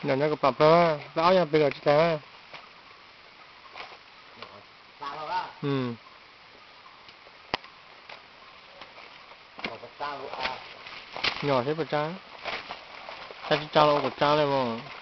Nyob nyob kuv pam plaub, plaub ob yog pes los tsis tag. Nyob thiab puas tsa, tsa tsis tsa los ua kom tsa li mas.